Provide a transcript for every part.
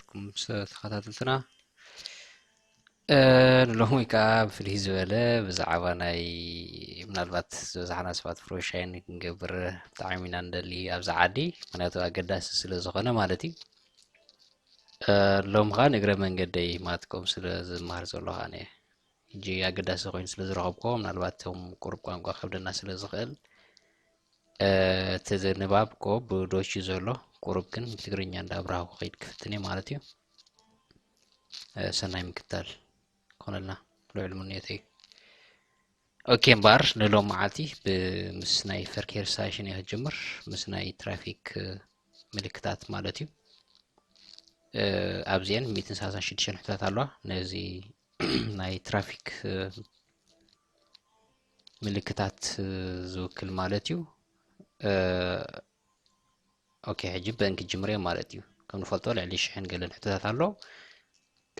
ዝሓለፍኩም ተኸታተልትና። ንሎሚ ከዓ ብፍልይ ዝበለ ብዛዕባ ናይ ምናልባት ዝበዝሓና ሰባት ፍሮሻይን ክንገብር ብጣዕሚ ኢና ንደሊ ኣብዚ ዓዲ፣ ምክንያቱ ኣገዳሲ ስለ ዝኾነ ማለት እዩ። ሎሚ ከዓ ንእግረ መንገደይ ማትኮም ስለ ዝመሃር ዘሎ ከዓ ሕጂ ኣገዳሲ ኮይኑ ስለ ዝረኸብኮ ምናልባት እቶም ቁሩብ ቋንቋ ከብደና ስለ ዝኽእል እቲ ንባብ ኮ ብዶች እዩ ዘሎ፣ ቁሩብ ግን ትግርኛ እንዳብራሁ ክኸይድ ክፍትን እየ ማለት እዩ። ሰናይ ምክታል ኮነልና ልዑል ምንዮተይ። ኦኬ እምበኣር ንሎም መዓልቲ ምስ ናይ ፈርኬር ሳሽን እየ ክጅምር፣ ምስ ናይ ትራፊክ ምልክታት ማለት እዩ። ኣብዚአን ሚእትን ሰላሳን ሽዱሽተን ሕቶታት ኣለዋ። ነዚ ናይ ትራፊክ ምልክታት ዝውክል ማለት እዩ። ኦኬ ሕጂ በእን ክጅምር እየ ማለት እዩ። ከም ንፈልጦ ልዕሊ ሽሕን ገለን ሕቶታት ኣሎ።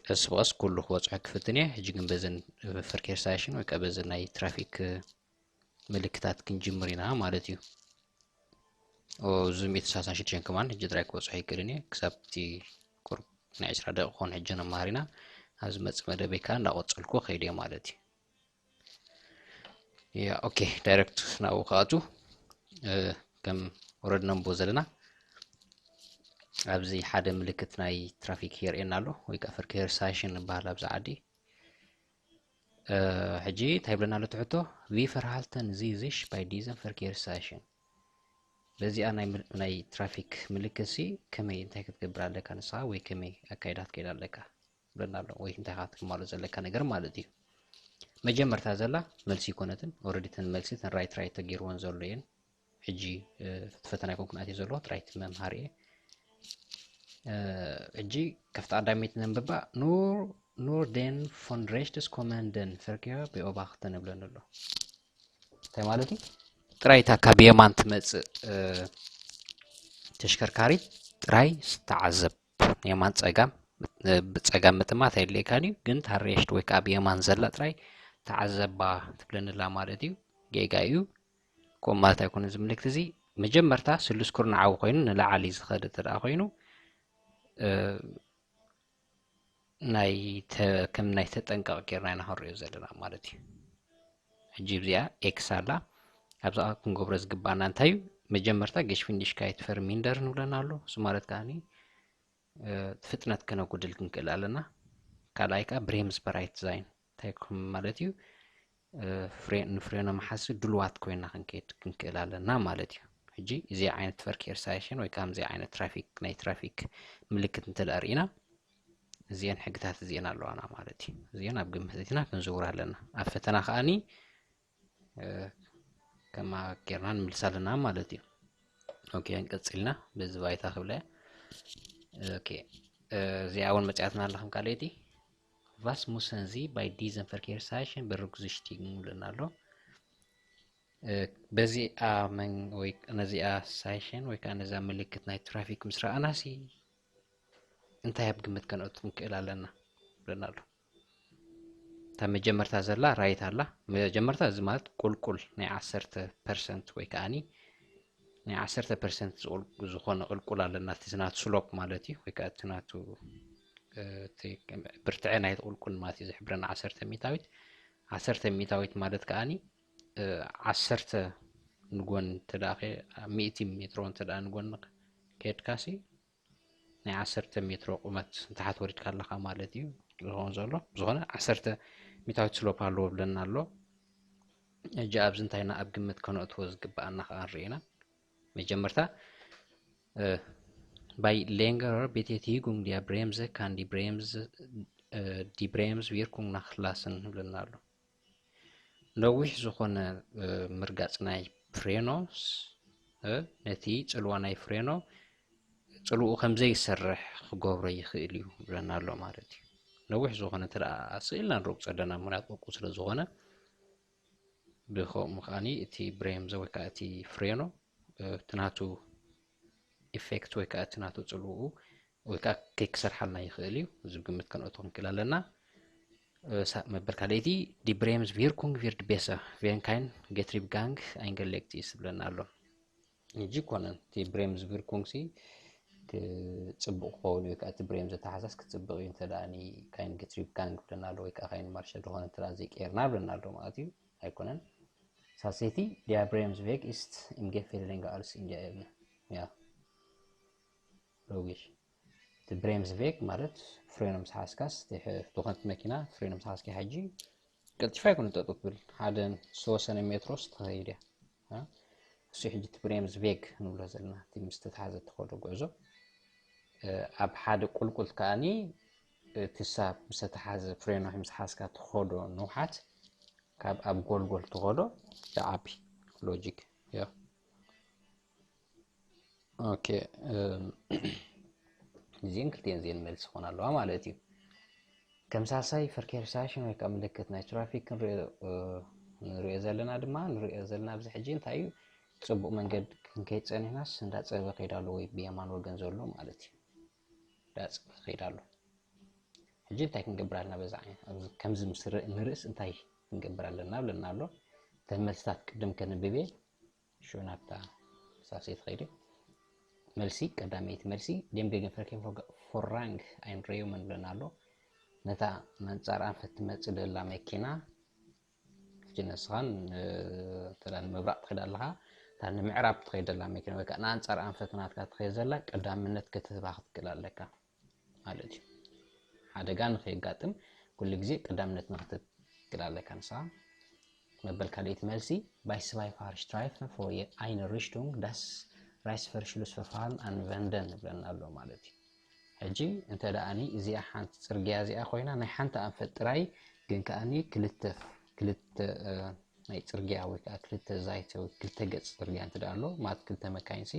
ቀስ ብቐስ ኩሉ ክበፅሖ ክፍትን እየ። ሕጂ ግን በዘን ፈርኬር ሳሽን ወይ ከዓ በዘን ናይ ትራፊክ ምልክታት ክንጅምር ኢና ማለት እዩ። እዚ ሚእቲ ሰላሳን ሽዱሽተን ከማን ሕጂ ጥራይ ክበፅሖ ይክእልን እየ። ክሳብ እቲ ቁሩብ ናይ ዕስራ ደቂቕ ክኾን ሕጂ ነመሃር ኢና። ኣብ ዝመፅእ መደበይ ከዓ እንዳቐፀልኩ ከይድ እየ ማለት እዩ። ያ ኦኬ ዳይሬክት ናብኡ ክኣቱ ከም ኦረዲ ነንብቦ ዘለና ኣብዚ ሓደ ምልክት ናይ ትራፊክ የርእየና ኣሎ ወይ ከዓ ፈርኬር ሳሽን ይበሃል ኣብዚ ዓዲ። ሕጂ እንታይ ይብለና ኣሎ ትሕቶ? ቪ ፈርሃልተን ዚ ዝሽ ባይ ዲዘን ፈርኬር ሳሽን። በዚኣ ናይ ትራፊክ ምልክት ሲ ከመይ እንታይ ክትገብር ኣለካ ንስኻ ወይ ከመይ ኣካይዳ ክትከይድ ኣለካ ይብለና ኣሎ። ወይ እንታይ ካ ትክማሎ ዘለካ ነገር ማለት እዩ። መጀመርታ ዘላ መልሲ ይኮነትን ኦረዲ ተን መልሲ ተን ራይት ራይት ተገይርወን ዘሎ እየን። ሕጂ እቲ ፈተና ይኮንኩን ኣትየ ዘለኹ ጥራይ እቲ መምሃሪ እየ። ሕጂ ከፍቲ ቀዳመይቲ ነንብባ። ኑር ኑር ደን ፎን ሬሽትስ ኮመን ደን ፈርኪያ ብኦባኽተ ንብለን ኣሎ። እንታይ ማለት እዩ? ጥራይ እታ ካብ የማን ትመፅእ ተሽከርካሪት ጥራይ ዝተዓዘብ የማን ፀጋም ብፀጋም ምጥማት ኣየድልየካን እዩ፣ ግን ታሬሽት ወይ ከዓ ብየማን ዘላ ጥራይ ተዓዘባ ትብለንላ ማለት እዩ። ጌጋ እዩ። ከምኡ ማለት ኣይኮነን እዚ ምልክት እዚ። መጀመርታ ስሉስ ኩርናዓዊ ኮይኑ ንላዕሊ ዝኸደ እንተ ደኣ ኮይኑ ናይ ከም ናይ ተጠንቀቕ ጌርና ኢና ክንሪኦ ዘለና ማለት እዩ። ሕጂ እዚኣ ኤክስ ኣላ። ኣብዛ ክንገብሮ ዝግባኣና እንታይ እዩ? መጀመርታ ጌሽፊንዲሽካይት ፈርሚንደር ንብለና ኣሎ። እዚ ማለት ከኣኒ ፍጥነት ከነጉድል ክንክእል ኣለና። ካልኣይ ከዓ ብሬምስ በራይት ዛይን እንታይ ክም ማለት እዩ? ንፍሬኖ መሓዝ ድልዋት ኮይና ክንከይድ ክንክእል ኣለና ማለት እዩ። ሕጂ እዚ ዓይነት ፈርኬር ሳይሽን ወይ ከምዚ ዓይነት ትራፊክ ናይ ትራፊክ ምልክት እንተ ደኣ ርኢና እዚአን ሕግታት እዚአን ኣለዋና ማለት እዩ። እዚአን ኣብ ግምት እቲና ክንዝውር ኣለና። ኣብ ፈተና ከኣኒ ከማ ጌርና ንምልስ ኣለና ማለት እዩ። ኦኬ፣ ቀጺልና በዚ ባይታ ክብለ። ኦኬ፣ እዚኣ እውን መጽያትና ኣላ ከም ካልኣይቲ። ቫስ ሙሰን ዚ ባይ ዲዘን ፈርኬር ሳይሽን በርጉዝሽቲግ ንብለና ኣሎ። በዚኣ መን ወይ ነዚኣ ሳይሽን ወይ ከዓ ነዛ ምልክት ናይ ትራፊክ ምስ ረኣናሲ እንታይ ኣብ ግምት ከነእቱ ክንክእል ኣለና ብለና ኣሎ። እታ መጀመርታ ዘላ ራይት ኣላ። መጀመርታ እዚ ማለት ቁልቁል ናይ ዓሰርተ ፐርሰንት ወይ ከዓኒ ናይ ዓሰርተ ፐርሰንት ዝኾነ ቁልቁል ኣለና። እቲ ናቱ ስሎፕ ማለት እዩ ወይ ከዓ እቲ ናቱ ብርትዐ ናይቲ ቁልቁል ማለት እዩ ዝሕብረና ዓሰርተ ሚእታዊት። ዓሰርተ ሚእታዊት ማለት ከዓኒ ዓሰርተ ንጎን እንተ ደኣ ሚእቲ ሜትሮ እንተ ደኣ ንጎን ከድካሲ ናይ ዓሰርተ ሜትሮ ቁመት ንታሕት ወሪድካ ኣለኻ ማለት እዩ ዝኸውን ዘሎ። ዝኾነ ዓሰርተ ሚእታዊት ስሎፕ ኣለዎ ብለና ኣሎ። ሕጂ ኣብዚ እንታይ ኢና ኣብ ግምት ከነእትዎ ዝግብኣና ከኣ ንርኢ ኢና። መጀመርታ ባይ ሌንገር ቤቴቲጉንግ ዲያ ብሬምዘ ካን ዲ ብሬምዝ ዲ ብሬምዝ ዊርኩንግ ናክላስን ንብለና ኣሎ። ነዊሕ ዝኾነ ምርጋፅ ናይ ፍሬኖስ ነቲ ፅልዋ ናይ ፍሬኖ ፅልኡ ከም ዘይሰርሕ ክገብሮ ይኽእል እዩ ብለና ኣሎ ማለት እዩ። ነዊሕ ዝኾነ እንተ ደኣ ስኢልና ንረግፆ ኣለና፣ ምኽንያቱ ቁልቁል ስለ ዝኾነ። ብኸምኡ ከዓኒ እቲ ብሬምዘ ወይ ከዓ እቲ ፍሬኖ እቲ ናቱ ኢፌክት ወይ ከዓ እቲ ናቱ ፅልኡ ወይ ከዓ ከይክሰርሓልና ይኽእል እዩ። እዚ ግምት ከነእቶ ክንክእል ኣለና። ሳእ መበል ካልኣይቲ ዲ ብሬምዝ ቪርኩንግ ቪርድ ቤሰ ቬንካይን ጌትሪብ ጋንግ ኣይንገሌክቲ ዝብለና ኣሎ። ሕጂ ኮነን እቲ ብሬምዝ ቪርኩንግ ሲ ክፅብቕ ክኸውን እዩ። ከዓ እቲ ብሬም ዘተሓሳስ ክፅብቕ እዩ። እንተ ደኣ ካይን ግትሪብ ጋንግ ብለና ኣሎ ወይ ከዓ ካይን ማርሻ ዝኾነ እንተ ደኣ ዘይቀየርና ብለና ኣሎ ማለት እዩ። ኣይኮነን። ሳሴቲ ዲያ ብሬምስ ቬግ ኢስት ኢምጌ ፌልደንጋ ኣልስ ኢንዲያ ኤብነ ያ ሎጊሽ እቲ ብሬምስ ቬግ ማለት ፍሬኖ ምስ ሓዝካስ ዝኾነት መኪና ፍሬኖ ምስ ሓዝካ ሕጂ ቀልጢፋ ኣይኮነ ጠጡ ትብል ሓደ ዝተወሰነ ሜትሮስ ትኸይድ እያ። እሱ ሕጂ እቲ ብሬምስ ቬግ ንብሎ ዘለና እቲ ምስ ተተሓዘ ትኸዶ ጉዕዞ ኣብ ሓደ ቁልቁል ከኣኒ እቲ ሳብ ምስ ተተሓዘ ፍሬኖ ምስ ሓዝካ ትኸዶ ንውሓት ካብ ኣብ ጎልጎል ትኸዶ ይዓቢ ሎጂክ ያ ኦኬ እዚን ክልቲን እዚን መልሲ ኾን ኣለዋ ማለት እዩ። ከም ሳሳይ ፈርኬር ሳሽን ወይ ከዓ ምልክት ናይ ትራፊክ ንሪኦ ዘለና ድማ ንሪኦ ዘለና ኣብዚ ሕጂ እንታይ እዩ ፅቡቅ መንገድ ክንከይድ ፀኒሕናስ እንዳፀበበ ከይድ ኣሎ ወይ ብየማን ወገን ዘሎ ማለት እዩ እንዳፀበበ ከይድ ኣሎ። ሕጂ እንታይ ክንገብር ኣለና በዛ ዓይነት ከምዚ ምስ ንርእስ እንታይ ክንገብር ኣለና ብለና ኣሎ። እተን መልስታት ቅድም ከንብብ እየ ሽዑ ናብታ ሳሴት ኸይደ። መልሲ ቀዳመይቲ መልሲ ዴም ገገን ፈርኬን ፎራንግ ኣይንረዩምን ብለና ኣሎ። ነታ መንፃር ኣንፈት ትመፅእ ደላ መኪና ሕጂ ንስኻን ተዳ ንምብራቕ ትኸይድ ኣለኻ እታ ንምዕራብ ትኸይድ ደላ መኪና ወይ ከዓ ንኣንፃር ኣንፈት ናትካ ትኸይድ ዘላ ቀዳምነት ክትህባ ክትክእል ኣለካ ማለት እዩ። ሓደጋ ንኸየጋጥም ኩሉ ግዜ ቀዳምነት ንክትክእል ኣለካ ንስኻ። መበል ካልኣይቲ መልሲ ባይ ስባይ ፋር ሽትራይፍ ፎር ኣይነ ሪሽቱንግ ዳስ ራይስ ፈር ሽሉስ ፈፋርን ኣንቨንደን ንብለና ኣሎ ማለት እዩ። ሕጂ እንተ ደኣኒ እዚኣ ሓንቲ ፅርግያ እዚኣ ኮይና ናይ ሓንቲ ኣንፈት ጥራይ ግን ከኣኒ ክልተ ክልተ ናይ ፅርግያ ወይ ከዓ ክልተ ዛይተ ወይ ክልተ ገፅ ፅርግያ እንተ ኣሎ ማለት ክልተ መካይንሲ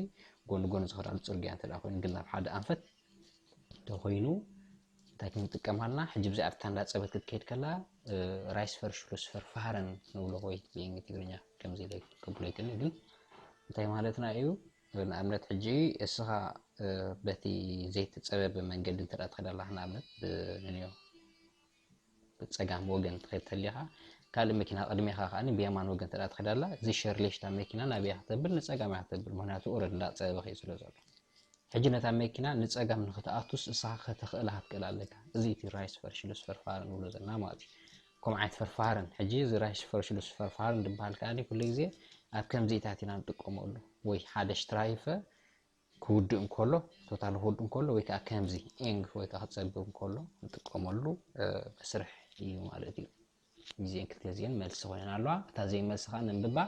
ጎን ጎን ዝኸዳሉ ፅርግያ እንተ ኮይኑ ግን ናብ ሓደ ኣንፈት ተኮይኑ እንታይ ክንጥቀም ኣለና? ሕጂ ብዚ ኣብታ እንዳፀበት ክትከይድ ከላ ራይስ ፈር ሽሉስ ፈር ፋህረን ንብሎ ወይ ብእንግሊዝ ትግርኛ ከምዚ ኢለ ከብሎ ይክእል ግን እንታይ ማለትና እዩ? ንኣብነት ሕጂ እስኻ በቲ ዘይተፀበበ መንገዲ እንተ ትኸድ ኣለኻ ንኣብነት ብንዮ ብፀጋም ወገን ትኸድ ተሊኻ ካልእ መኪና ቅድሜኻ ከዓ ብየማን ወገን እንተ ትኸድ ኣላ እዚ ሸርሌሽታ መኪና ናብያ ክተብል ንፀጋም እያ ክተብል ምክንያቱ ኦረድ እንዳፀበበ ከዩ ስለ ዘሎ ሕጂ ነታ መኪና ንጸጋም ንኽትኣቱስ እሳኻ ከተኽእላ ክትክእል ኣለካ። እዚ እቲ ራይስ ፈርሽሉስ ፈርፋርን ንብሎ ዘለና ማለት እዩ። ከምኡ ዓይነት ፈርፋርን ሕጂ እዚ ራይስ ፈርሽሉስ ፈርፋርን ዝበሃል ከኣ ኩሉ ግዜ ኣብ ከምዚታት ኢና ንጥቀመሉ ወይ ሓደ ሽትራይፈ ክውድእ እንከሎ ቶታል ክውድእ እንከሎ ወይ ከዓ ከምዚ ኤንግ ወይ ከዓ ክጸብብ እንከሎ ንጥቀመሉ መስርሕ እዩ ማለት እዩ። እዚኤን ክልተ እዚኤን መልሲ ኮይነን ኣለዋ። እታ ዘይመልሲ ከዓ ነንብባ።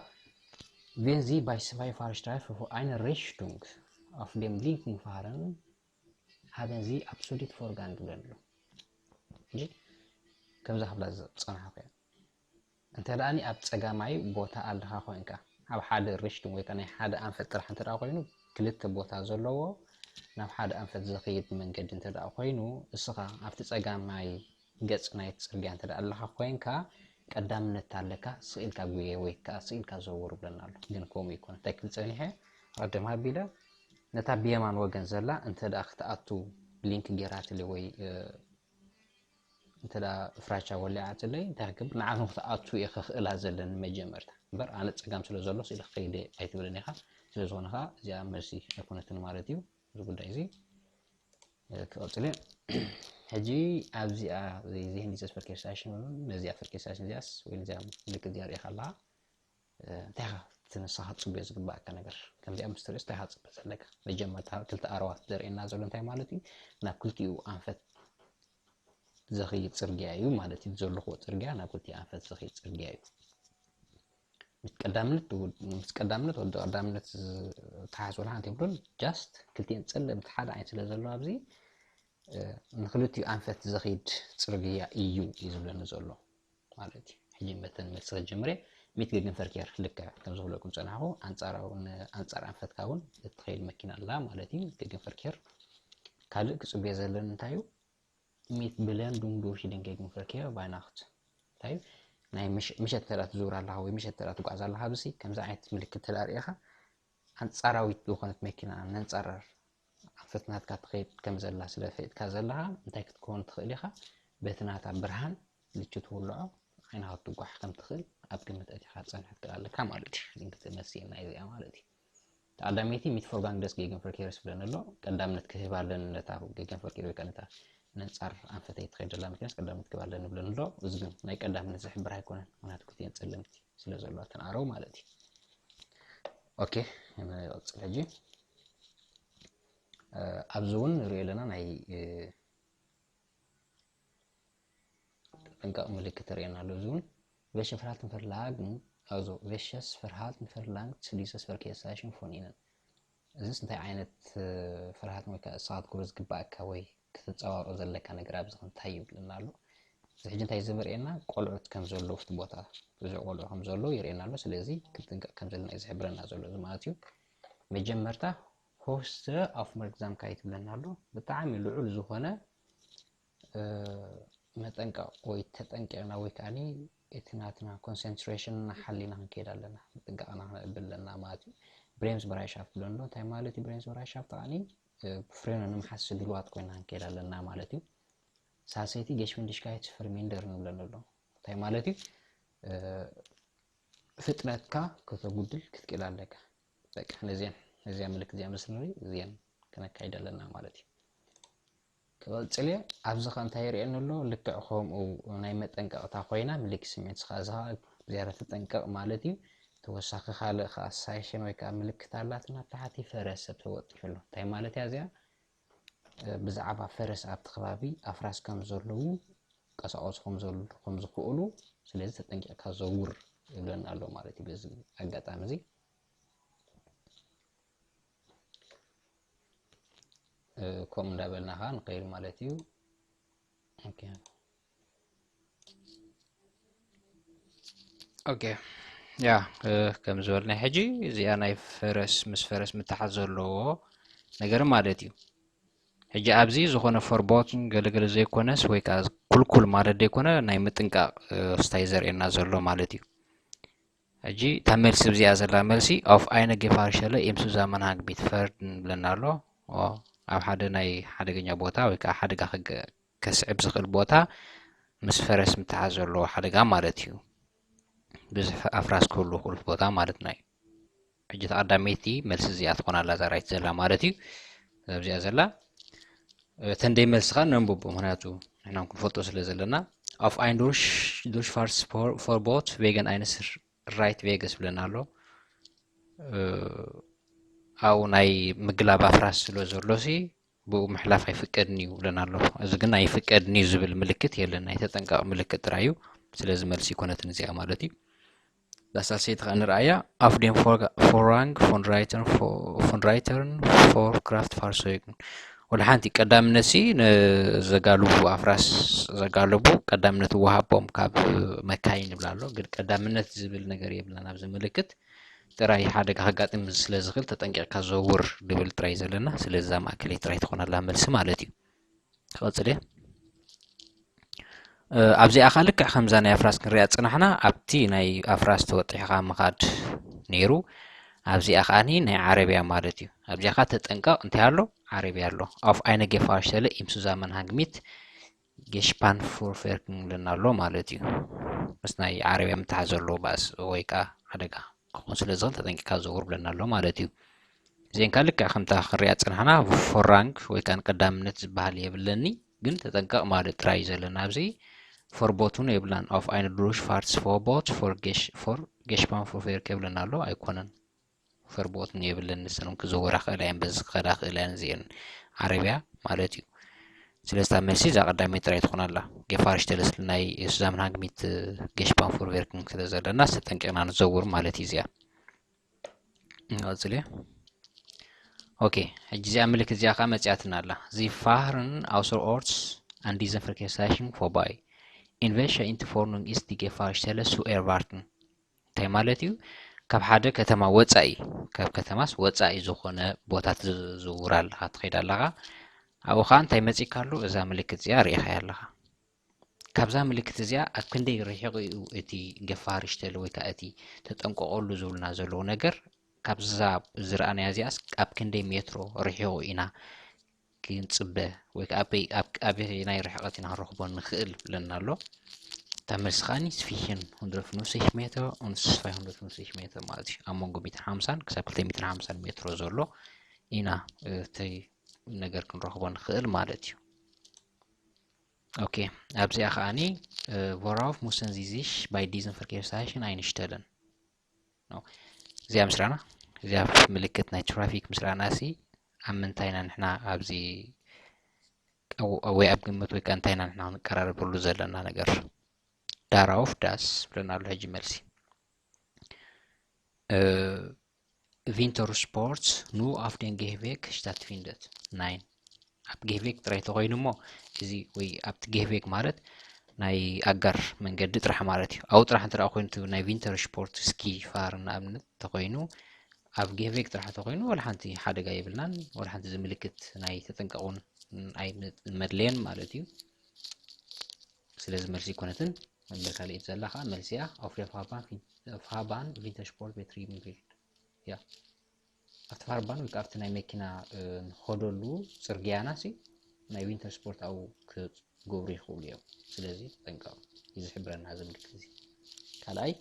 Wenn Sie bei zwei Fahrstreifen vor einer Richtung auf dem linken fahren, haben Sie absolut Vorgang ብለን ኣሎ። ሕጂ ከምዛ ክብላ ዝፀናሕኩ እያ። እንተ ደኣኒ ኣብ ፀጋማይ ቦታ ኣለኻ ኮይንካ ኣብ ሓደ ሪሽቱንግ ወይ ከዓ ናይ ሓደ ኣንፈት ጥራሕ እንተ ደኣ ኮይኑ ክልተ ቦታ ዘለዎ ናብ ሓደ ኣንፈት ዝኸይድ መንገዲ እንተ ደኣ ኮይኑ እስኻ ኣብቲ ፀጋማይ ገጽ ናይቲ ጽርግያ እንተ ኣለኻ ኮይንካ ቀዳምነት ኣለካ ስኢልካ ጉየ ወይ ከዓ ስኢልካ ዘውር ብለና ኣሎ ግን ከምኡ ይኮነ እንታይ ክብል ጸኒሐ ቀደም ኣቢለ ነታ ብየማን ወገን ዘላ እንተ ደኣ ክትኣቱ ብሊንክ ጌራትለይ ወይ እንተ ደኣ ፍራቻ ወሊዓትለይ እንታይ ክገብር ንዓ ክትኣቱ እየ ክኽእላ ዘለኒ መጀመርታ እምበር ኣነ ጸጋም ስለ ዘሎ ስኢለ ክኸይደ ኣይትብልን ኢኻ ስለ ዝኾነ ከዓ እዚኣ መልሲ ኣይኮነትን ማለት እዩ እዚ ጉዳይ እዚ ክቐፅል እየ ሕጂ ኣብዚኣ ዘይህንዲሰ ፈርኬር ሳሽን ነዚኣ ፈርኬር ሳሽን እዚኣስ ወይ ነዚኣ ምልክት እዚኣ ሪኢኻ ኣለኻ እንታይ ኢኻ እቲ ንስኻ ክትፅበዮ ዝግባእካ ነገር ከምዚኣ ምስ ትርእስ እንታይ ኢኻ ትፅበ ዘለካ መጀመርታ ክልተ ኣረዋት ዘርእየና ዘሎ እንታይ ማለት እዩ ናብ ክልቲኡ ኣንፈት ዘኽይድ ፅርግያ እዩ ማለት እዩ ዘለኽዎ ፅርግያ ናብ ክልቲኡ ኣንፈት ዘኽይድ ፅርግያ እዩ ቀዳምነት ምስ ቀዳምነት ወዲ ቀዳምነት ተሓስበላ ሓንቲ የብሉን just ክልቲኤን ፀለምቲ ሓደ ዓይነት ስለ ዘሎ ኣብዚ ንክልቲኡ ኣንፈት ዘኽድ ፅርግያ እዩ እዩ ዝብለኒ ዘሎ ማለት እዩ ሕጂ መተን መልሲ ክጀምር እየ ሚት ገግን ፈርኬር ልክዕ ከም ዝብለኩም ፀናሕኩ ኣንፃራዊ ኣንፃር ኣንፈትካ እውን እትኸይድ መኪና ኣላ ማለት እዩ ሚት ገግን ፈርኬር ካልእ ክፅበዮ ዘለኒ እንታይ እዩ mit Belendung durch den Gegenverkehr bei Nacht እንታይ ናይ ምሸት ተዳ ትዙር ኣለኻ ወይ ምሸት ተዳ ትጓዓዝ ኣለኻ ብሲ ከምዚ ዓይነት ምልክት ተዳ ርኢኻ ኣንፃራዊት ዝኾነት መኪና ነንፃረር ኣንፈትናትካ ትኸይድ ከም ዘላ ስለ ፈጥካ ዘለኻ እንታይ ክትከውን ትኽእል ኢኻ በቲ ናታ ብርሃን ልቹ ትውልዖ ዓይንኻ ክትጓሕ ከም ትኽእል ኣብ ግምት ኣቲኻ ክፀንሕ ትኽእል ኣለካ ማለት እዩ ክትመስየና እዚኣ ማለት እዩ ተቐዳመይቲ mit Vorgang des Gegenverkehrs ብለን ኣሎ። ቀዳምነት ክህብ ኣለኒ ነታ Gegenverkehr ወይ ከዓ ነታ ነንጻር ኣንፈተይ ትኸይድ ዘላ መኪናስ ቀዳምነት ክህብ ኣለኒ ብለን ኣሎ። እዚ ግን ናይ ቀዳምነት ዝሕብር ኣይኮነን፣ ምክንያቱ ክልቲኤን ጸለምቲ ስለ ዘለዋ እተን ኣረው ማለት እዩ። ኦኬ፣ ንቐጽል ሕጂ። ኣብዚ እውን ንሪኦ ኣለና ናይ ጥንቃቕ ምልክት ይርኤና ኣሎ። እዚ እውን Welches Verhalten verlangt, also welches Verhalten verlangt dieses Verkehrszeichen von Ihnen? እዚስ እንታይ ዓይነት ፍርሃት ወይ ከዓ ንስኻ ክትገብሮ ዝግባእካ ወይ ክትፀባበቕ ዘለካ ነገር ኣብዚ እንታይ ይብለና ኣሎ? እዚ ሕጂ እንታይ ዘመርኤና? ቆልዑት ከም ዘለዉ ኣብቲ ቦታ ብዙሕ ቆልዑ ከም ዘለዉ ይርኤና ኣሎ። ስለዚ ክትጥንቀቕ ከም ዘለና እዩ ዝሕብረና ዘሎ እዚ ማለት እዩ። መጀመርታ Höchste Aufmerksamkeit ይብለና ኣሎ። ብጣዕሚ ልዑል ዝኾነ መጠንቀቕ ወይ ተጠንቂቕና ወይ ከዓኒ እቲ ናትና ኮንሰንትሬሽን ሓሊና ክንከይድ ኣለና፣ ምጥንቃቕና ክነዕቢ ኣለና ማለት እዩ። Bremsbereitschaft ብለና ኣሎ። እንታይ ማለት እዩ Bremsbereitschaft? ከዓኒ ፍሬን ንምሓዝ ድልዋት ኮይና ክንከይድ ኣለና ማለት እዩ። ሳልሰይቲ Geschwindigkeit vermindern ንብለና ኣሎ። እንታይ ማለት እዩ? ፍጥነትካ ከተጉድል ክትክእል ኣለካ። በቃ ነዚአን ነዚኣ ምልክት እዚኣ ምስ ንርኢ እዚአን ክነካይድ ኣለና ማለት እዩ። ክቐፅል እየ። ኣብዚ ኸ እንታይ ይርእየኒ ኣሎ? ልክዕ ከምኡ ናይ መጠንቀቕታ ኮይና ምልክት ስምዒት ስኻ እዚ ኸዓ ዝያዳ ተጠንቀቕ ማለት እዩ። ተወሳኺ ካልእ ኸዓ ሳይሽን ወይ ከዓ ምልክት ኣላትና ኣብ ታሕቲ ፈረስ ሰብ ተወጢሑ ኣሎ። እንታይ ማለት እያ እዚኣ? ብዛዕባ ፈረስ ኣብቲ ከባቢ ኣፍራስ ከም ዘለዉ ቀሳቀሱ ከም ዘለዉ ከም ዝኽእሉ፣ ስለዚ ተጠንቂቕካ ዘውር ይብለና ኣሎ ማለት እዩ። በዚ ኣጋጣሚ እዚ ከምኡ እንዳበልና ኸዓ ንኸይድ ማለት እዩ። ኦኬ ኦኬ ያ ከም ዝበልና ሕጂ እዚኣ ናይ ፈረስ ምስ ፈረስ ምትሓዝ ዘለዎ ነገር ማለት እዩ። ሕጂ ኣብዚ ዝኾነ ፈርቦትን ገለገለ ዘይኮነስ ወይ ከዓ ኩልኩል ማለት ዘይኮነ ናይ ምጥንቃቕ ስታይ ዘርእየና ዘሎ ማለት እዩ። ሕጂ እታ መልሲ እዚኣ ዘላ መልሲ auf eine gefährliche Stelle im Zusammenhang mit Pferden ንብለና ኣሎ። ኣብ ሓደ ናይ ሓደገኛ ቦታ ወይ ከዓ ሓደጋ ከስዕብ ዝኽእል ቦታ ምስ ፈረስ ምትሓዝ ዘለዎ ሓደጋ ማለት እዩ። ብዙሕ ኣፍራስ ክህሉ ክእሉት ቦታ ማለትና እዩ። ሕጂ ተቐዳመይቲ መልሲ እዚኣ ትኾን ኣላ እዛ ራይት ዘላ ማለት እዩ። ኣብዚኣ ዘላ እተን ደይ መልስኻ ነንብቦ፣ ምክንያቱ ንሕና ክንፈልጦ ስለ ዘለና። Auf ein Durchfahrtsverbot wegen eines Reitweges ብለና ኣሎ። ኣብኡ ናይ ምግላብ ኣፍራስ ስለ ዘሎ ሲ ብኡ ምሕላፍ ኣይፍቀድን እዩ ብለን ኣሎ። እዚ ግን ኣይፍቀድን እዩ ዝብል ምልክት የለን፣ ናይ ተጠንቀቕ ምልክት ጥራይ እዩ። ስለዚ መልሲ ይኮነትን እዚኣ ማለት እዩ። ዳሳሰይቲ ከዓ ንርኣያ። Auf dem Vorrang von Reitern von Reitern vor Kraftfahrzeugen። ወላ ሓንቲ ቀዳምነት ሲ ንዘጋልቡ ኣፍራስ ዘጋልቡ ቀዳምነት ይወሃቦም ካብ መካይን ይብላ ኣሎ። ግን ቀዳምነት ዝብል ነገር የብልና ናብዚ ምልክት። ጥራይ ሓደጋ ከጋጥም ስለ ዝኽእል ተጠንቂቕካ ዘውር ድብል ጥራይ ዘለና። ስለዚ እዛ ማእከለይ ጥራይ ትኾነላ መልሲ ማለት እዩ። ክቐፅል እየ። ኣብዚኣ ኸዓ ልክዕ ከምዛ ናይ ኣፍራስ ክንሪኣ ዝፅናሕና ኣብቲ ናይ ኣፍራስ ተወጢሕኻ ምኻድ ነይሩ። ኣብዚኣ ከዓኒ ናይ ዓረብያ ማለት እዩ። ኣብዚኣ ኸዓ ተጠንቀቕ እንታይ ኣሎ? ዓረብያ ኣሎ። Auf eine Gefahrsstelle im Zusammenhang mit Gespann vorwerken ንብለና ኣሎ ማለት እዩ። ምስ ናይ ዓረብያ ምትሓዝ ዘለዎ ባእስ ወይ ከዓ ሓደጋ ክኾን ስለ ዝኽእል ተጠንቂቕካ ዘውር ብለና ኣሎ ማለት እዩ። እዚአን ከዓ ልክዕ ከምታ ክንሪኣ ዝፀናሕና ፎራንግ ወይ ከዓ ቀዳምነት ዝበሃል የብለኒ፣ ግን ተጠንቀቕ ማለት ጥራይ እዩ ዘለና ኣብዚ። ፎርቦት እውን የብላን። Auf eine Durchfahrtsverbot vor Gespann vorwerken የብለና ኣሎ ኣይኮነን። ፈርቦትን የብለን ንሰን ክዘወራ ክእላ እየን በዚ ክኸዳ ክእላ እየን እዚአን ዓረብያ ማለት እዩ። ስለዚ እታ መልሲ እዛ ቀዳመይቲ ጥራይ ትኾን ኣላ። Gefahrsstelle ናይ Zusammenhang mit Gespann vorwerken ስለ ዘለና ተጠንቂቕና ንዘውር ማለት እዩ እዚኣ። ንቐጽል እየ። ኦኬ ሕጂ እዚኣ ምልክት እዚኣ ከዓ መፂኣትና ኣላ። Sie fahren außerorts an diesem Verkehrszeichen vorbei. In welcher Entfernung ist die Gefahrsstelle zu erwarten? እንታይ ማለት እዩ? ካብ ሓደ ከተማ ወፃኢ፣ ካብ ከተማስ ወፃኢ ዝኾነ ቦታ ትዝውር ኣለኻ፣ ትኸይድ ኣለኻ። ኣብኡ ከዓ እንታይ መፂካ ኣሎ? እዛ ምልክት እዚኣ ርኢኻያ ኣለኻ። ካብዛ ምልክት እዚኣ ኣብ ክንደይ ርሒቑ እዩ እቲ Gefahrsstelle ወይ ከዓ እቲ ተጠንቀቐሉ ዝብሉና ዘለዉ ነገር ካብዛ ዝረኣናያ እዚኣስ ኣብ ክንደይ ሜትሮ ርሒቑ ኢና ክንፅበ ወይ ከዓ ኣበይ- ኣብ ኣበየናይ ርሕቐት ኢና ክንረኽቦ ንኽእል ብለና ኣሎ። እታ እታ መልሲ ከዓኒ zwischen hundertfünfzig Meter und zweihundertfünfzig Meter ማለት እዩ። ኣብ መንጎ ሚእትን ሓምሳን ክሳብ ክልተ ሚእትን ሓምሳን ሜትሮ ዘሎ ኢና እቲ ነገር ክንረኽቦ ንኽእል ማለት እዩ። ኦኬ ኣብዚኣ ከዓኒ worauf müssen Sie sich bei diesen Verkehrszeichen einstellen ነው። እዚኣ ምስራና እዚኣ ምልክት ናይ ትራፊክ ምስራና ሲ ኣብ ምንታይ ኢና ንሕና ኣብዚ ወይ ኣብ ግምት ወይ ከዓ እንታይ ኢና ንሕና ክንቀራረበሉ ዘለና ነገር darauf dass ብለና ኣሎ። ሕጂ መልሲ Wintersport nur auf dem Gehweg stattfindet. Nein. ኣብ ጌህቤግ ጥራይ ተኮይኑ እሞ እዚ ወይ ኣብቲ ጌህቤግ ማለት ናይ ኣጋር መንገዲ ጥራሕ ማለት እዩ። ኣብኡ ጥራሕ እንተ ኮይኑ ናይ Wintersport ski fahren ንኣብነት ተኮይኑ ኣብ ጌህቤግ ጥራሕ ተኮይኑ ወላ ሓንቲ ሓደጋ የብልናን፣ ወላ ሓንቲ እዚ ምልክት ናይ ተጠንቀቁን ኣይመድለየን ማለት እዩ። ስለዚ መልሲ ኣይኮነትን። እምበር ካልእ ዘላ ከዓ መልሲ እያ። Auf der Fahrbahn Wintersport betrieben wird. Ja. ኣብቲ ፋርባን ወይ ከዓ ኣብቲ ናይ መኪና ንኸደሉ ፅርግያና ሲ ናይ Wintersport ኣብኡ ክገብሩ ይኽእሉ እዮም። ስለዚ ተጠንቀቁ። እዚ ዝሕብረና እዚ ምልክት እዚ ካልኣይ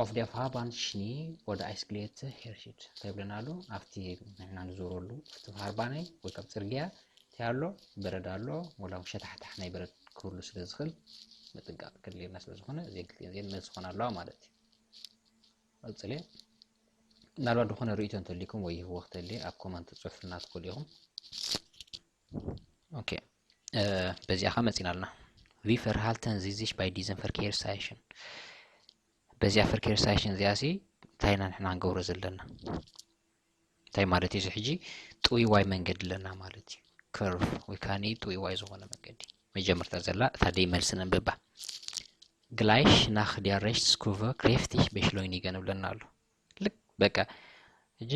Auf der Fahrbahn Schnee oder Eisglätte herrscht እንታይ ይብለና ኣሎ? ኣብቲ ንሕና ንዞረሉ ኣብቲ ፋርባነይ ወይ ካብ ፅርግያ እንታይ ኣሎ? በረድ ኣሎ። ወላ ሸታሕታሕ ናይ በረድ ክህሉ ስለ ዝኽእል ምጥንቃቕ ከድልየና ስለ ዝኾነ እዚን ክልቲኤን እዚን መልሲ ዝኾና ኣለዋ ማለት እዩ። ቀፅለ ምናልባት ዝኾነ ርእይቶ እንተሊኩም ወይ ይህወኽ ተልየ ኣብ ኮመንት ትፅሑፍልና ትኽእሉ ኢኹም። ኦኬ በዚኣ ኸ መፂና ኣለና። Wie verhalten Sie sich bei diesen Verkehrszeichen? በዚኣ Verkehrszeichen እዚኣ ሲ እንታይ ኢና ንሕና ክንገብሮ ዘለና? እንታይ ማለት እዩ? እዚ ሕጂ ጥውይዋይ መንገዲ ኣለና ማለት እዩ። Curve ወይ ከዓ ጥውይዋይ ዝኾነ መንገዲ መጀመርታ ዘላ እታ ደይ መልሲ ነንብባ። Gleich nach der Rechtskurve kräftig beschleunigen ይብለና ኣሎ። ልክ በቃ ሕጂ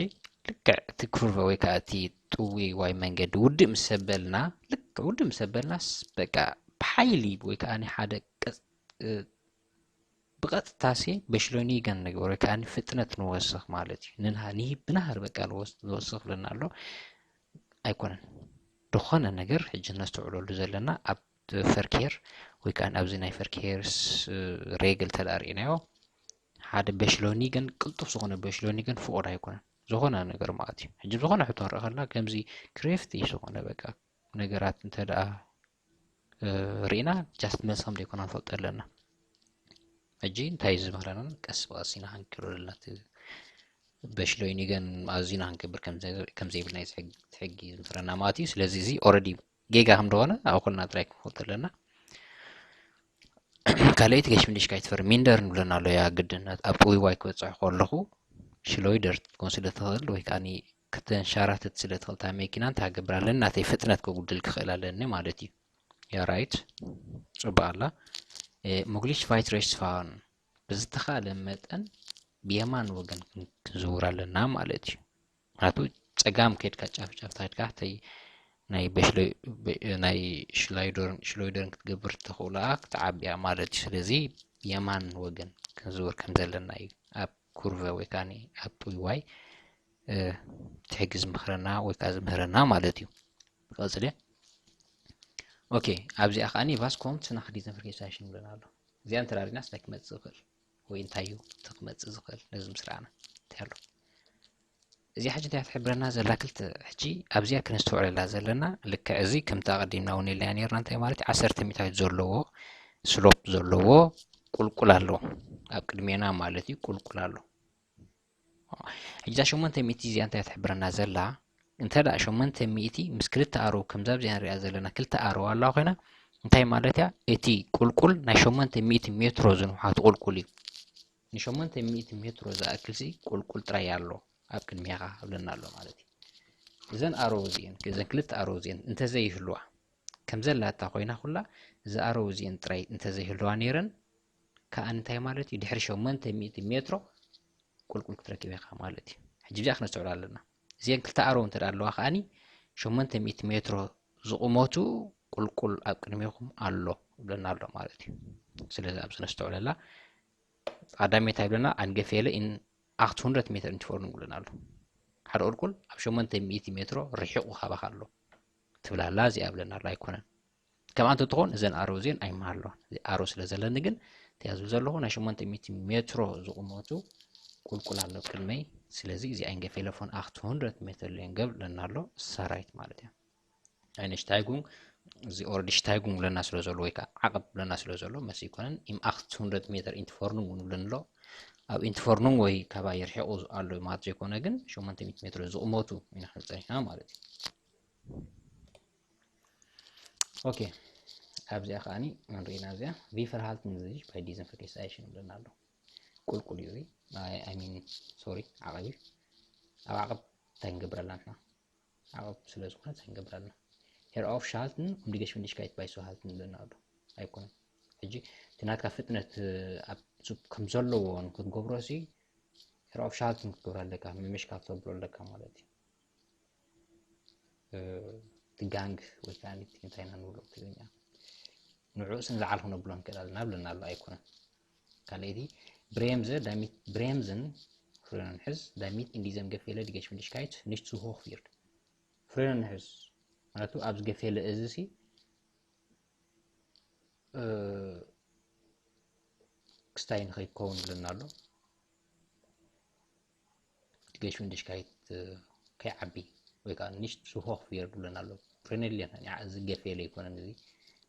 ልክዕ እቲ ኩርቨ ወይ ከዓ እቲ ጥውይዋይ መንገዲ ውድእ ምስ ኣበልና ልክዕ ውድእ ምስ ኣበልናስ በቃ ብሓይሊ ወይ ከዓ ሓደ ብቐጥታ ሲ beschleunigen ንገብር ወይ ከዓ ፍጥነት ንወስኽ ማለት እዩ። ብናሃር በቃ ንወስኽ ብለና ኣሎ። ኣይኮነን ዝኾነ ነገር ሕጂ ነስተውዕለሉ ዘለና ኣብ Verkehr ወይ ከዓ ኣብዚ ናይ Verkehrsregel ተዳ ርኢናዮ ሓደ beschleunigen ቅልጡፍ ዝኾነ beschleunigen ፍቑድ ኣይኮነን። ዝኾነ ነገር ማለት እዩ። ሕጂ ዝኾነ ሕቶ ንርኢ ከለና ከምዚ kräftig ዝኾነ በቃ ነገራት እንተ ደኣ ርኢና just መልሲ ከም ዘይኮና ንፈልጦ ኣለና። ሕጂ እንታይ እዩ ዝምህረና? ቀስ ብቐስ ኢና ክንክሎ ዘለና። Beschleunigen ኣዚና ክንገብር ከም ዘይብልና እዩ ሕጊ ዝምህረና ማለት እዩ። ስለዚ እዚ already ጌጋ ከም ዝኾነ ኣብ ኩልና ጥራይ ክንፈልጦ ኣለና። ካልኣይቲ geschwindigkeit vermindern ንብለና ኣሎ። ያ ግድነት ኣብ ጥውይዋይ ክበፅሕ ከለኹ ሽሎይደር ክትኮን ስለ ትኽእል ወይ ከዓ ከተንሸራትት ስለ ትኽእል እታ መኪና እንታይ ክገብር ኣለኒ? ናተይ ፍጥነት ከጉድል ክኽእል ኣለኒ ማለት እዩ። ያ right ፅቡቅ ኣላ። Möglichst weit rechts fahren ብዝተኻለ መጠን ብየማን ወገን ክንዝውር ኣለና ማለት እዩ። ምክንያቱ ፀጋም ከድካ ጫፍ ጫፍ ታድካ ናይ ናይ ሽሎይደርን ክትገብር ተኽእሎኣ ክትዓብያ ማለት እዩ። ስለዚ የማን ወገን ክንዝውር ከም ዘለና እዩ ኣብ ኩርቨ ወይ ከዓ ኣብ ጥውይዋይ ትሕጊ ዝምኽረና ወይ ከዓ ዝምህረና ማለት እዩ። ቀፅለ ኦኬ ኣብዚኣ ከዓ was kommt nach diesen Verkehrszeichen ይብለና ኣሎ። እዚኣ እንተዳሪና ስታይ ክመፅእ ይኽእል ወይ እንታይ እዩ እቲ ክመፅእ ዝኽእል ነዚ ምስ ረኣና እንታይ ኣሎ? እዚኣ ሕጂ እንታይ ትሕብረና ዘላ ክልተ ሕጂ ኣብዚኣ ክንስተውዕለላ ዘለና ልክዕ እዚ ከምቲ ኣቐዲምና እውን ኢልና ነርና እንታይ ማለት ዓሰርተ ሚእታዊት ዘለዎ ስሎፕ ዘለዎ ቁልቁል ኣሎ ኣብ ቅድሜና ማለት እዩ ቁልቁል ኣሎ። ሕጂ እዛ ሸሞንተ ሚእቲ እዚኣ እንታይ ትሕብረና ዘላ እንተ ደኣ ሸሞንተ ሚእቲ ምስ ክልተ ኣረው ከምዛ ኣብዚኣ ንሪኣ ዘለና ክልተ ኣረው ኣለዋ ኮይና እንታይ ማለት እያ እቲ ቁልቁል ናይ ሸሞንተ ሚእቲ ሜትሮ ዝንውሓቱ ቁልቁል እዩ። ንሸሞንተ ሚእቲ ሜትሮ ዝኣክል ሲ ቁልቁል ጥራይ ኣሎ ኣብ ቅድሜኻ ኣብለና ኣሎ ማለት እዩ። እዘን ኣረው እዚአን እዘን ክልተ ኣረው እዚአን እንተዘይህልዋ ከም ዘላታ ኮይና ኩላ እዚ ኣረው እዚአን ጥራይ እንተዘይህልዋ ነይረን ከዓ እንታይ ማለት እዩ ድሕሪ ሸሞንተ ሚእቲ ሜትሮ ቁልቁል ክትረክብ ኢኻ ማለት እዩ። ሕጂ ብዚኣ ክነስተውዕል ኣለና። እዚአን ክልተ ኣረው እንተ ኣለዋ ከዓኒ ሸሞንተ ሚእቲ ሜትሮ ዝቑመቱ ቁልቁል ኣብ ቅድሜኹም ኣሎ ይብለና ኣሎ ማለት እዩ። ስለዚ ኣብዚ ነስተውዕለላ ቀዳመይቲ ይብለና ኣንገፌለ in achthundert Meter entfernt ይብለና ኣሎ። ሓደ ቁልቁል ኣብ ሸሞንተ ሚእቲ ሜትሮ ርሒቑ ካባኻ ኣሎ ትብላላ እዚኣ ይብለና ኣሎ ኣይኮነን። ከምኣ እንተትኾን እዘን ኣሮ እዚአን ኣይመሃለዋን። እዚ ኣሮ ስለ ዘለኒ ግን እንታይ ዝብል ዘለኹ ናይ ሸሞንተ ሚእቲ ሜትሮ ዝቑመቱ ቁልቁል ኣሎ ቅድመይ። ስለዚ እዚኣን ገፌለ ፎን ኣኽት ሁንድረት ሜትር ሊዮን ገብ ለና ኣሎ ሳራይት ማለት እያ። Eine Steigung፣ እዚ ኦረዲ ሽታይጉንግ ብለና ስለ ዘሎ ወይ ከዓ ዓቐብ ብለና ስለ ዘሎ መስ ይኮነን። ኢም ኣኽት ሁንድረት ሜትር ኢንትፎርኑንግ እውን ብለን ኣሎ። ኣብ ኢንትፎርኑንግ ወይ ካባይ ርሒቑ ኣሎ ማለት ዘይኮነ ግን ሸሞንተ ሚእቲ ሜትሮ ዝቕመቱ ኢና ክንብል ፀኒሕና ማለት እዩ። ኦኬ፣ ኣብዚኣ ከዓኒ ንሪኢና እዚኣ ቪፈርሃልትን እዚ ባይ ዲዘን ፈርጌሳይሽን ብለና ኣሎ። ቁልቁል እዩ እዚ። ኣይ ሚን ሶሪ፣ ዓቐብ እዩ። ኣብ ዓቐብ እንታይ ንገብረላ ንሕና? ዓቐብ ስለ ዝኾነ እንታይ ንገብረላ? ሄር ኣፍ ሻልትን ኡምዲገሽ ፍንዲሽካይት ባይ ሶ ሃልትን ዝብለና ኣሎ ኣይኮነን። ሕጂ እቲ ናትካ ፍጥነት ኣብ ከም ዘለዎ ንክትገብሮ ሲ ሄር ኣፍ ሻልትን ክትገብሮ ኣለካ፣ ምምሽካል ተብሎ ኣለካ ማለት እዩ። እቲ ጋንግ ወይ ከዓ እቲ እንታይ ኢና ንብሎ ትግርኛ ንዕኡ ስን ዝዓል ክነብሎ ንክእል ኣለና ብለና ኣሎ ኣይኮነን። ካልኣይቲ ብሬምዘ ዳሚት ብሬምዝን ፍሬኖን ሕዝ ዳሚት እንዲዘም ገፌለ ዲገሽ ፍንዲሽካይት ንሽት ሱ ሆክ ፊርድ ፍሬኖን ሕዝ ማለቱ ኣብዚ ገፌለ እዚ ሲ ክስታይ ንኸይከውን ብለና ኣሎ። ዲገሽ ፍንዲሽካይት ከይዓቢ ወይ ከዓ ንሽት ሱ ሆክ ፊርድ ብለና ኣሎ። ፍሬነን ሊዮን እዚ ገፌለ ኣይኮነን እዚ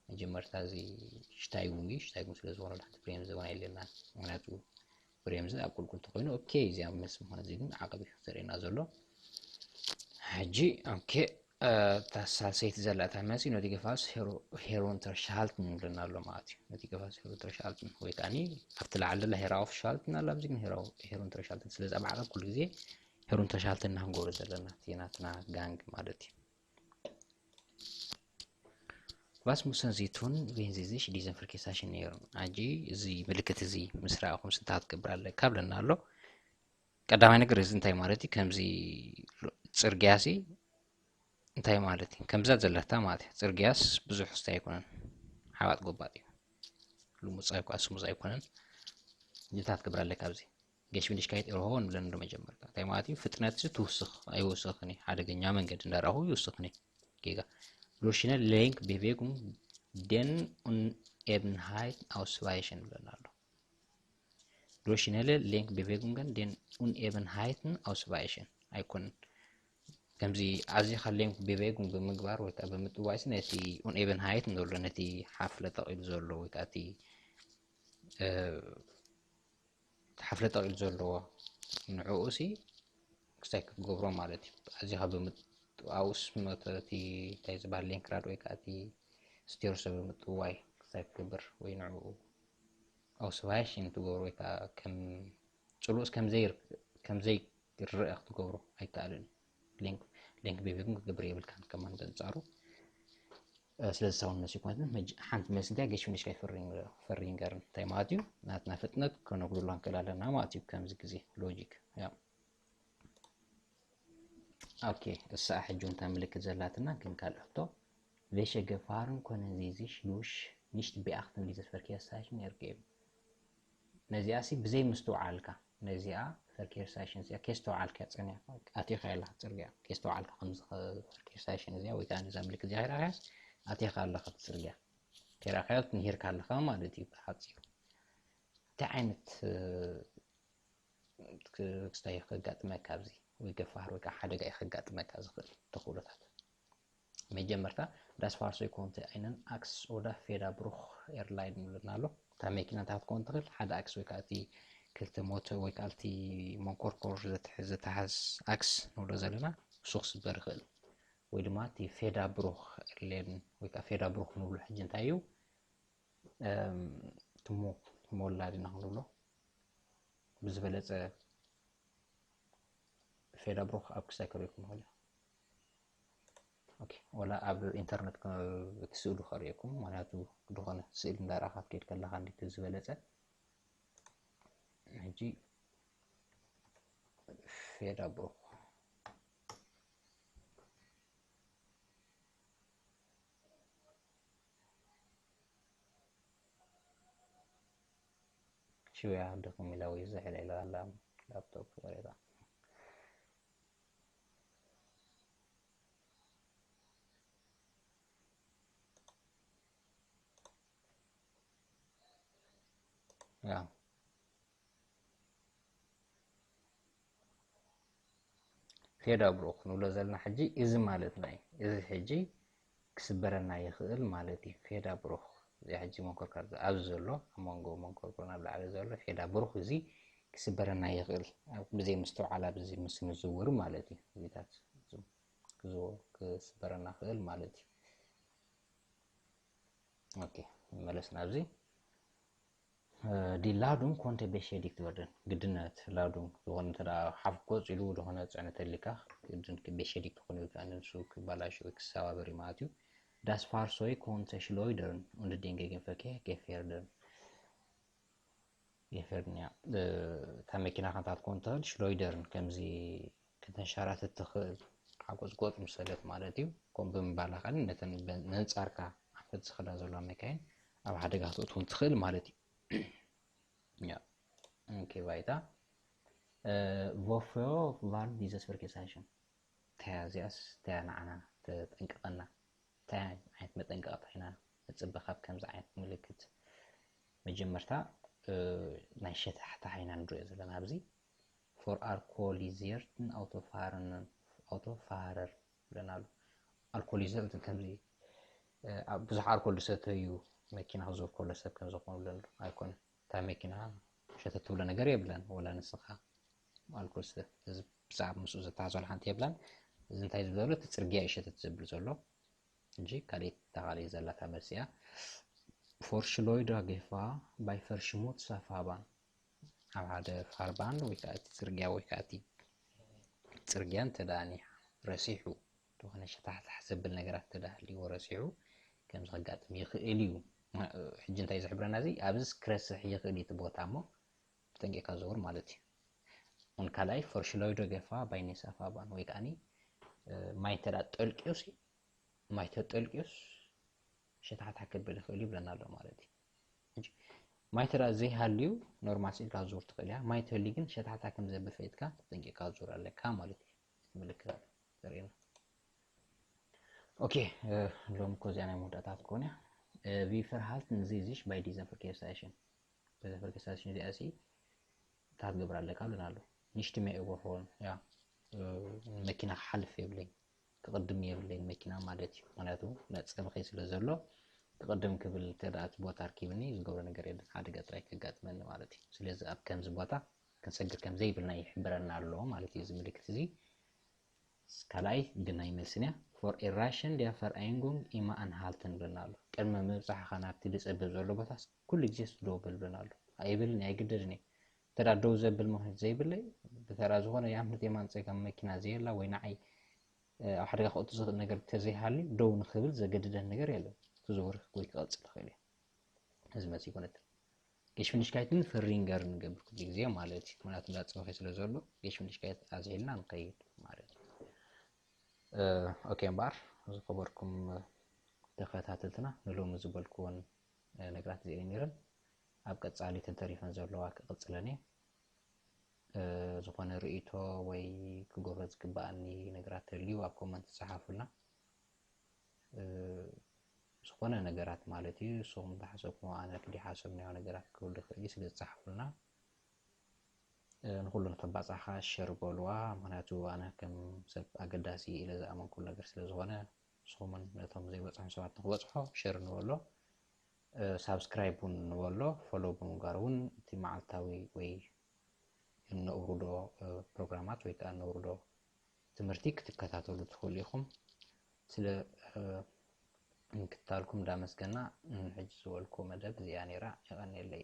መጀመርታ እዚ ሽታይጉን እዩ። ሽታይጉን ስለ ዝኾነ ድሕቲ ብሬምዘ እውን ኣይለና ምክንያቱ ብሬምዘ ኣብ ቁልቁል ተኮይኑ ኦኬ እዚ ኣብ መስ ምኾነ እዚ ግን ዓቐብ እዩ ዘርእየና ዘሎ። ሕጂ ኦኬ እታ ሳልሰይቲ ዘላ እታ መሲ ነቲ ገፋስ ሄሮንተርሻልትን ንብለና ኣሎ ማለት እዩ። ነቲ ገፋስ ሄሮንተርሻልትን ወይ ከዓ ኣብቲ ላዕሊ ዘላ ሄራ ኦፍ ሻልትን ኣላ ኣብዚ ግን ሄሮንተርሻልትን ስለዚ ኣብ ዓቐብ ኩሉ ግዜ ሄሮንተርሻልትን ኢና ክንገብሮ ዘለና እቲ ናትና ጋንግ ማለት እዩ። ቫስ ሙሰን ዚቱን ቬንዚዚሽ ዲዘን ፍርኬሳሽን ነይሩ። ኣጂ እዚ ምልክት እዚ ምስ ረኣኹም ስንታ ክትገብር ኣለካ ብለና ኣሎ። ቀዳማይ ነገር እዚ እንታይ ማለት እዩ? ከምዚ ጽርግያ ሲ እንታይ ማለት እዩ? ከምዛ ዘለታ ማለት እዩ። ጽርግያስ ብዙሕ ስታይ ኣይኮነን፣ ሓባጥ ጎባጥ እዩ። ልሙጽ ኣይኮ ስሙዝ ኣይኮነን። እንታይ ክትገብር ኣለካ ኣብዚ? ጌሽ ቢንዲሽካይት ኤርሆን ብለን ዶ መጀመርታ እንታይ ማለት እዩ? ፍጥነት ሲ ትውስኽ ኣይወስኽን እዩ። ሓደገኛ መንገዲ እንዳረኣኹ ይውስኽን እዩ። ጌጋ ዶሽነ ሌንክ ቤቤጉም ደን ኡን ኤብንሃይት ኣውስባይሽን ብለን ኣሎ። ዶሽነለ ሌንክ ቤቤጉም ግን ደን ኡን ኤብንሃይትን ኣውስባይሽን ኣይኮንን። ከምዚ ኣዚኻ ሌንክ ቤቤጉም ብምግባር ወይ ከዓ ብምጥዋይ ሲ ነቲ ኡን ኤብንሃይት ንብሎ ነቲ ሓፍለ ጠቒሉ ዘሎ ወይ ከዓ እቲ ሓፍለ ጠቒሉ ዘለዎ ንዕኡ ሲ ክስታይ ክትገብሮ ማለት እዩ። ኣዚኻ ብምጥዋውስ መተቲ እንታይ ዝበሃል ሌንክራድ ወይ ከዓ እቲ ስቴርሶ ብምጥዋይ ክስታይ ክትገብር ወይ ንዕኡ ኣውስባይሽን ትገብሮ ወይ ከዓ ከም ፅሉእስ ከምዘይ ከምዘይ ይረአ ክትገብሮ ኣይከኣልን። ሌንክ ሌንክ ቤቢ ግን ክትገብር የብልካን ከማን በንፃሩ ስለዚ ሳውን መሲ ኩነትን ሓንቲ መሲ እንታይ ጌሽ ፍንሽ ካይ ፈሪንገርን እንታይ ማለት እዩ ናትና ፍጥነት ከነጉድሎ ንክእል ኣለና ማለት እዩ። ከምዚ ግዜ ሎጂክ ያ ኦኬ እሳ ሕጂ እንታይ ምልክት ዘላትና ግን ካልእ ሕቶ ቬሸ ገፋርን ኮነ ዚዚሽ ሉሽ ንሽት ቢኣኽትን ሊዘት ፈርኪያ ሳሽን ኤርጌብ ነዚኣ ሲ ብዘይ ምስትውዓልካ ነዚኣ ፈርኪር ሳሽን እዚኣ ከስተውዓልካ ጸኒሕካ ኣቲኻ ኣለኻ ጽርግያ ከስተውዓልካ ከምዚ ፈርኪር ሳሽን እዚኣ ወይ ከዓ ነዛ ምልክት እዚኣ ከይረኣኻያስ ኣቲኻ ኣለኻ እቲ ጽርግያ ከይረኣኻዮ ትንሂርካ ኣለኻ ማለት እዩ ብሓፂሩ እንታይ ዓይነት ክስታይ ከጋጥመካ ኣብዚ ወይ ገፋር ወይ ከዓ ሓደጋ እዩ ከጋጥመካ ዝኽእል ተኽእሎታት መጀመርታ ዳስ ፋርሶ ይኮንተ ኣይነን ኣክስ ኦዳ ፌዳ ብሩኽ ኤርላይን ንብለና ኣሎ እታ መኪና እንታይ ክትከውን ትኽእል ሓደ ኣክስ ወይ ከዓ እቲ ክልተ ሞተር ወይ ከዓ እቲ መንኮርኮር ዝተሓዝ ኣክስ ንብሎ ዘለና እሱ ክስበር ይኽእል ወይ ድማ እቲ ፌዳ ብሩኽ ኤርሌን ወይ ከዓ ፌዳ ብሩኽ ንብሎ ሕጂ እንታይ እዩ ትሞ ትሞ ወላድ ኢና ክንብሎ ብዝበለፀ ፌዳ ብሩኽ ኣብ ክሳይ ከርእየኩም ይኽእል እዩ። ኦኬ፣ ወላ ኣብ ኢንተርነት ክ- እቲ ስእሉ ከርእየኩም፣ ምኽንያቱ ዝኾነ ስእሊ እንዳረኣኻ ክትከይድ ከለኻ እንዲት ዝበለፀ። ሕጂ ፌዳ ብሩኽ ሽውያ ድኽም ኢላ ወይ ዝሕል ኢላ ኣላ ላፕቶፕ ወሬታ ያ ፌዳ ብሩኽ ንብሎ ዘለና ሕጂ እዚ ማለትና እዩ። እዚ ሕጂ ክስበረና ይኽእል ማለት እዩ። ፌዳ ብሩኽ እዚ ሕጂ መንኮርኮር ኣብዚ ዘሎ ኣብ መንጎ መንኮርኮር ናብ ላዕሊ ዘሎ ፌዳ ብሩኽ እዚ ክስበረና ይኽእል። ኣብ ብዘይ ምስትውዓል ኣብዚ ምስ ንዝውር ማለት እዩ። እዚታት ክዝዎ ክስበረና ይኽእል ማለት እዩ። ኦኬ መለስ ናብዚ ዲ ላዱን ኮንተ ቤሸዲክ ትበርድን ግድነት ላዱን ዝኾነ እንተ ሓፍ ቆፂሉ ዝኾነ ፅዕነት ተሊካ ግድን ቤሸዲክ ክኾኑ ይከኣል ንሱ ክባላሽ ወይ ክሰባበር እዩ ማለት እዩ። ዳስ ፋርሶይ ኮንተ ሽሎይደርን und den Gegenverkehr gefährden gefährden እያ። እታ መኪና ከንታት ኮን ትኽእል ሽሎይደርን ከምዚ ከተንሻራትት ትኽእል ሓጎፅጎፅ ምሰለት ማለት እዩ። ከምኡ ብምባላ ከኣ ነተን በ- ነንጻርካ ኣንፈት ዝኸዳ ዘለዋ መካይን ኣብ ሓደጋ ክትእትውን ትኽእል ማለት እዩ። Ja. Okay, weiter. Äh, wofür war dieses Verkehrszeichen? እንታይ እዚኣስ እንታይ ንዓና ተጠንቅቐና? እንታይ ዓይነት መጠንቀቕታ ኢና ንፅበ ካብ ከምዚ ዓይነት ምልክት? መጀመርታ ናይ ሸታሕታሕ ኢና ንሪኦ ዘለና ኣብዚ for alkoholisierten Autofahrern Autofahrer ብለና ኣሎ። ኣልኮሊዘር ከምዚ ብዙሕ ኣልኮል ዝሰተዩ መኪና ክዞር ከሎ ሰብ ከም ዝኾኑ ብለና ኣይኮነ እታ መኪና ሸተት ትብሎ ነገር የብለን። ወላ ንስኻ ኣልኮል ስተ ብዛዕባ ምስኡ ዘተሓዘሉ ሓንቲ የብላን። እዚ እንታይ ዝብሎ እቲ ፅርግያ እዩ ሸተት ዝብል ዘሎ እንጂ ካልእ ተኻሊ ዘላታ መልሲ እያ። Vor Schleudergefahr bei verschmutzter Fahrbahn ኣብ ሓደ ፋርባን ወይ ከዓ እቲ ፅርግያ ወይ ከዓ እቲ ፅርግያ እንተ ደኣ ረሲሑ ዝኾነ ሸታሕታሕ ዘብል ነገራት እንተ ደኣ ሃልይዎ ረሲሑ ከምዚ ከጋጥም ይኽእል እዩ። ሕጂ እንታይ ዝሕብረና እዚ ኣብዚ ክረስሕ ይኽእል እዩ እቲ ቦታ እሞ ብጠንቂካ ዘውር ማለት እዩ። ን ካልኣይ ፈርሽሎይዶ ገፋ ባይኔሳ ፋባን ወይ ከዓኒ ማይ እንተ ጠልቅዩ ሲ ማይ ተጠልቅዩስ ሸታሕታ ክብል ይኽእል ይብለና ኣሎ ማለት እዩ። ማይ ተራ ዘይሃልዩ ኖርማል ስኢልካ ዙር ትኽእል እያ። ማይ ተህልዩ ግን ሸታሕታ ከም ዘብል ፈይጥካ ተጠንቂቕካ ዙር ኣለካ ማለት እዩ። ምልክት ኣሎ ዘርእየና። ኦኬ ሎሚ እኮ እዚኣ ናይ መወዳእታ ትኮን እያ። ቪፈር ሃልት ንዚ ዚሽ ባይ ዲዘን ፈርኬር ስታሽን በዛ ፈርኬር ስታሽን እዚኣ ሲ እንታይ ትገብር ኣለካ ብለና ኣሎ። ንሽቲ መ እወሆን ያ መኪና ክሓልፍ የብለይ ክቕድም የብለይን መኪና ማለት እዩ። ምክንያቱ መፀ ብኸይ ስለ ዘሎ ክቕድም ክብል ተደኣ እቲ ቦታ ኣርኪብኒ ዝገብሮ ነገር የለን። ሓደጋ ጥራይ ከጋጥመኒ ማለት እዩ። ስለዚ ኣብ ከምዚ ቦታ ክንሰግር ከም ዘይብልና ይሕብረና ኣሎ ማለት እዩ። እዚ ምልክት እዚ ካልኣይ ግናይ መልስን እያ። For erreichen der Vereinigung immer anhalten ብለና ኣሎ። ቅድሚ ምብፃሕኻ ናብቲ ዝፀብብ ዘሎ ቦታ ኩሉ ግዜ ስደው በል ብለና ኣሎ። ኣይብልን ኣይግደድን እየ። እንተ ደኣ ደው ዘብል ምኽንያት ዘይብለይ ብተራ ዝኾነ የኣምነት የማን ጸጋም መኪና ዘየላ ወይ ንዓይ ኣብ ሓደጋ ክእቱ ዝኽእል ነገር እንተዘይሃልዩ ደው ንኽብል ዘገድደን ነገር የለን። ክዝውር ወይ ክቐጽል ይኽእል እዩ። እዚ መሲ ይኮነት ጌሽ ፍንሽካይትን ፍሪንገር ንገብር ኩሉ ግዜ ማለት እዩ። ምክንያቱ እንዳጸበኸ ስለ ዘሎ ጌሽ ፍንሽካይት ኣዝሒልና ንኸይድ ማለት እዩ። ኦኬ እምበኣር ዝኸበርኩም ተኸታተልትና ንሎሚ ዝበልክዎን ነገራት እዚአን ነይረን። ኣብ ቀጻሊ ተተሪፈን ዘለዋ ክቕጽለን እየ። ዝኾነ ርእይቶ ወይ ክገብሮ ዝግባኣኒ ነገራት ተልዩ ኣብ ኮመንት ጸሓፉልና። ዝኾነ ነገራት ማለት እዩ። ንስኹም ዝሓሰብኩሞ ኣነ ክዲ ሓሰብናዮ ነገራት ክህሉ ይኽእል እዩ። ስለ ዝጸሓፉልና ንኹሉ ንተባጻሓ ሸር በልዋ። ምክንያቱ ኣነ ከም ሰብ ኣገዳሲ ኢለ ዝኣመንኩሉ ነገር ስለ ዝኾነ ንስኹምን ነቶም ዘይበጽሖም ሰባት ንክበጽሖ ሸር ንበሎ። ሳብስክራይብ እውን ንበሎ። ፎሎ ብምግባር እውን እቲ መዓልታዊ ወይ እነውርዶ ፕሮግራማት ወይ ከዓ እነውርዶ ትምህርቲ ክትከታተሉ ትኽእሉ ኢኹም። ስለ ምክትታልኩም እንዳመስገና ንሕጂ ዝበልኩ መደብ እዚኣ ነይራ። የቐንየለይ።